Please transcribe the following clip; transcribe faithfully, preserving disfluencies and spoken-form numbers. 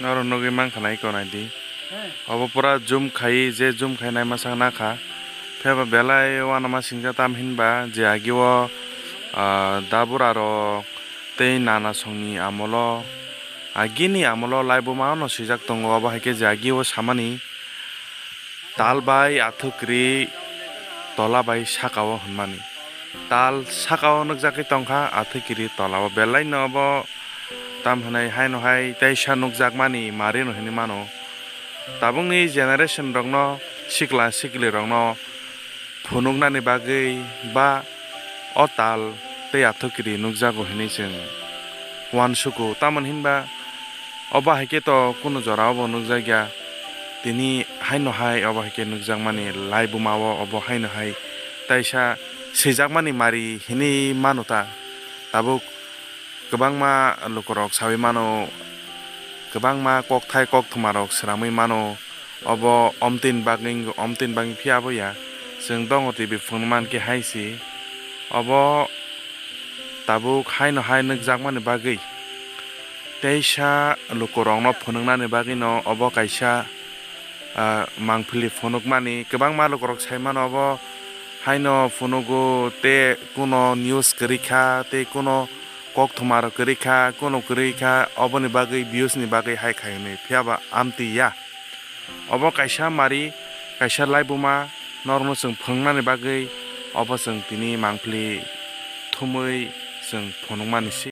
Norok nugwi mankha nai ko nai di. Obo pura zoom khai, je zoom khai nai masa nakha. Phiya ba belai uanama singja tam hinba je agi o, ah, dabura rok tei nana songni amolo, agini amolo laibuma no swijak tongo, obo hai khe je agi o samani. Tal bai athukri tola bai saka o hwnmani. Tal saka o nukjagwi tongkha, athukri tola o. Belai no obo tam hwnwi haino hai teisa nukjakmani mari no hinwi mano. Tabukni generation rokno, sikla sikli rokno phunuknani bagwi ba o tal tei athukiri nukjago hinwi chwng uansugo. Tamoni hinba obo hai khe to kunu jora obo nukjakya. Tini haino hai obo hai khe nukjakmani laibuma o obo haino hai taisa swijakmani mari hinwi mano ta. Tabuk kwbangma lukurok saui mano, kwbangma kokthai kokthumarok swnamwi mano. Obo omtwini bagwi, omtwini bagwi phiya bo ya. Chwng dongo T V phunukman khe hai si. Obo tabuk haino hai nukjakmani bagwi teisa lukurokno phunuknani bagwino obo kaisa, ah, mangpili phunukmani. Kwbangma lukurok sai mano obo haino phunugo tei kuno news kwrwi kha tei kuno kokthumarok kwrwi kha, kuno kwrwi kha, oboni bagwi views ni bagwi hai khai hwnwi, phiya ba amtwi ya. Obo kaisa mari, kaisa laibuma norokno chwng phunuknani bagwi obo chwng tini mangpili thumwi chwng phunukmani se.